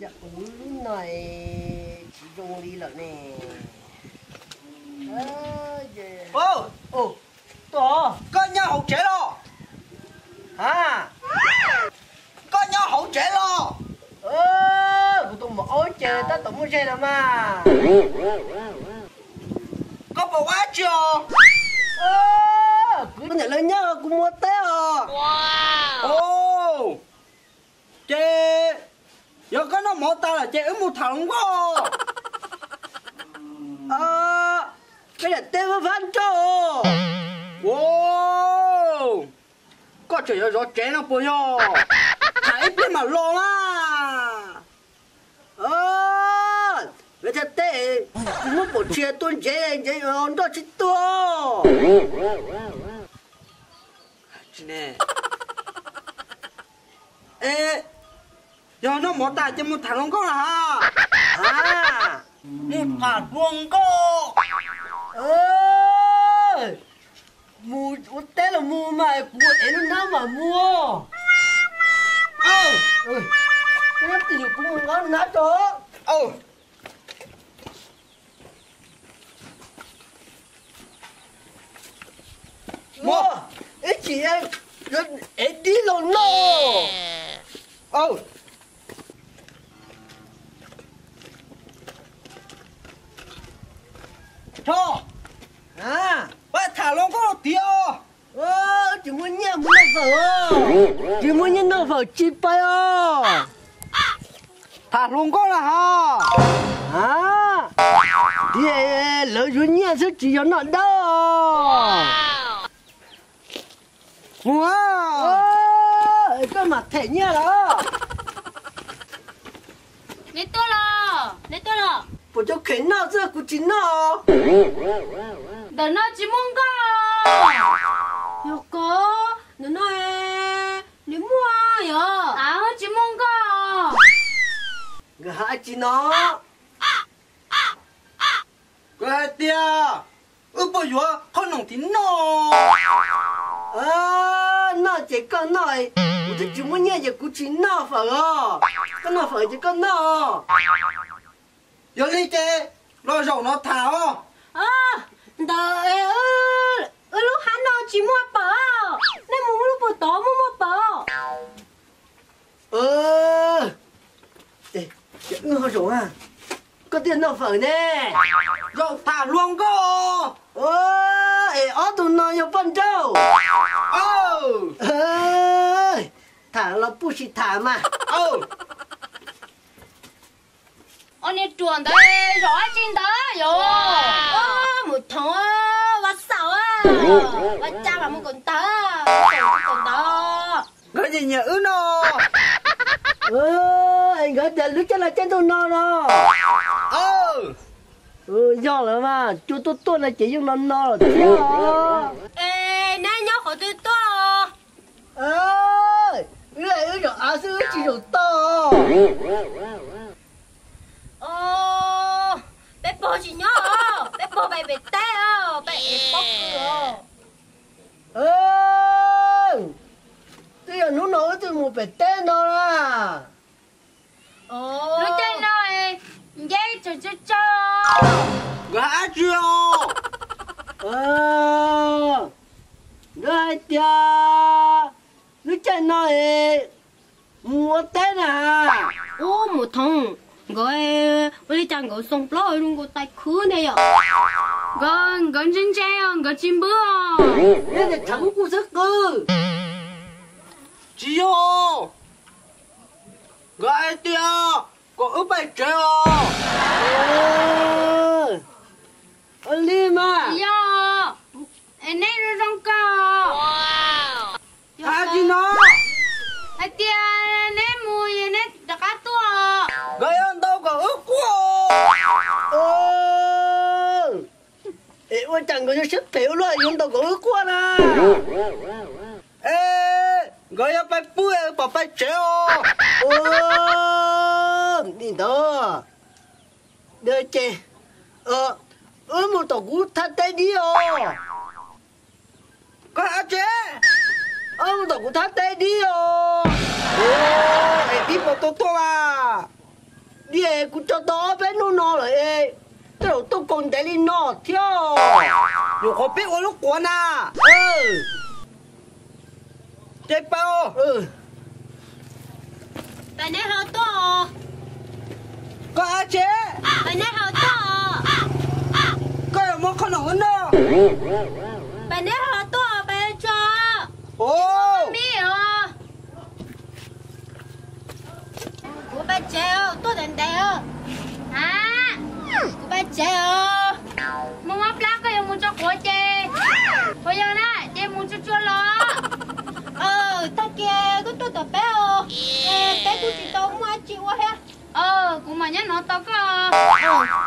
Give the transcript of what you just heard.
Yog kuv lub no tsis zoo li lawm ne. Koj nyob hauv tsev los? Ha, koj nyob hauv tsev los? Kuv tus muam aub ces tab tom muaj zej no mas. Koj puas ua dab tsi os? Kuv niam lawv nyob kuv mus ua teb os. Ces yog koj noj mov tas lawm ces wb mus tham hluas nkauj. Koj niam teb fab fab nrauj. Koj tseem yuav zov tsev no puas yog? Tham ib pliag mam los mas. Lawv thiaj teb, tsis muab pom tsis tuaj ntsev, ntsev nrauj tsis tuaj. Es yog noj mov tas ces mus tham hluas nkauj na ha. Mus tham hluas nkauj. Mus ua teb los mus mas, kuv ev lub hnab mas mus. Ib hnub twg yus kuv mus nqa hnab tso. Mus, ib chim ev dib los noj. Tho, pab tham hluas nkauj tiag. Tsis muaj nyiaj mus noj fawm. Tsis muaj nyiaj noj fawm tsis pais os. Tham hluas nkauj na ha. Tias lawv yuav nyiaj xwb tsis yog noj dawb. Mus, koj mam them nyiaj los. Neb tuaj los, neb tuaj los. Puas cov kheev noj xwb kuv tsis noj. Ntawm no tsis muaj nkauj. Yog koj, ntawm no nws muaj yog. Av, tsis muaj nkauj. Nkawd hais tsis no. Nkawd hais tias wb puas yuav qhob noom thiv noj. Noj ces koj noj, kuv twb tsis muaj nyiaj ces kuv tsis noj fawm os. Koj noj fawm ces koj noj. Yog li ces los zaum no tham os. Ntawm wb lub hav no tsis muaj pawm, nej mus lub puag tod muaj muaj pawm. Ces wb ho zaum, koj thiaj noj fawm ne. Zaum tham hluas nkauj. Es ob tug no yog poj nrauj. Tham los pub sim tham mas. Ob niag ruam ntawd zaum dab tsi ntawd yom? Mus thoov, vaj xaum, vaj cab los mus kom ntawd, kom ntawd. Nkawd nyiam nyiam wb no. Nkawd tias lub caij no caij ntuj no no. Yog lawm mas, cua tuaj tuaj no ces yeej no no lawm thiab. Es neb nyob qhov twg tuaj? Wb, wb zaum av xwb wb tsis zaum toj. Peb pog tsis nyob os, peb pog pem pem teb os, peb ev pob kws os. Twb yog hnub no wb twb mus pem teb no na. Lub caij no nceb tsawg tsawg tsawg. Nkawd hais dab tsi os? Nkawd hais tias lub caij no es mus ua teb na. Ub, mus thoov, nkawd ua li cas nkawd xoo plaub zoo nkaus tais khwb ntag yom? Nkawd, nkawd ntse ntse os, nkawd tsis npwb os. Neb tias tshav kub kub xwb qw. Tsis yog, nkawd hais tias kom wb pais tsev os. Ua li mas. Tsis yog, es neb zoo zoo kawg. Hais tsis no. Hais tias neb mus es neb rov qab tuaj. Nkawd yuav ntaus kom wb quaj. Es ua cas nkawd yuav siab phem ua luaj yuav ntaus kom wb quaj na? Es nkawd yuav pais pw es pom pais tsev os. Li ntawd, ces wb mus tom kuv thaj teb dib os. Koj hais tsev, wb mus tom kuv thaj teb dib os. Es dib puas tau tuaj mas? Kuv tso tau ob peb hnub no lawm es tej zaum tuaj kaus ntev li no thiab. Nyuam qhuav pib ua lub quav na. Ces pab, pab neb ho tuaj. Koj ab tsi? Pab neb ho tuaj. Koj yuav muab qhov no ua noj. Pab neb ho tuaj, pab tso. Mib os. Kuv pab tsev os, tuaj ntev ntev os. A, kuv pab tsev os. Muaj mob plab koj yuav mus tso quav ces, puas yog na, ces mus tsuag tsuag los. Tag kis koj tuaj tom peb os, peb kuj tsis tau muaj dab tsi ua thiab. Kuv mam nyob no tos koj.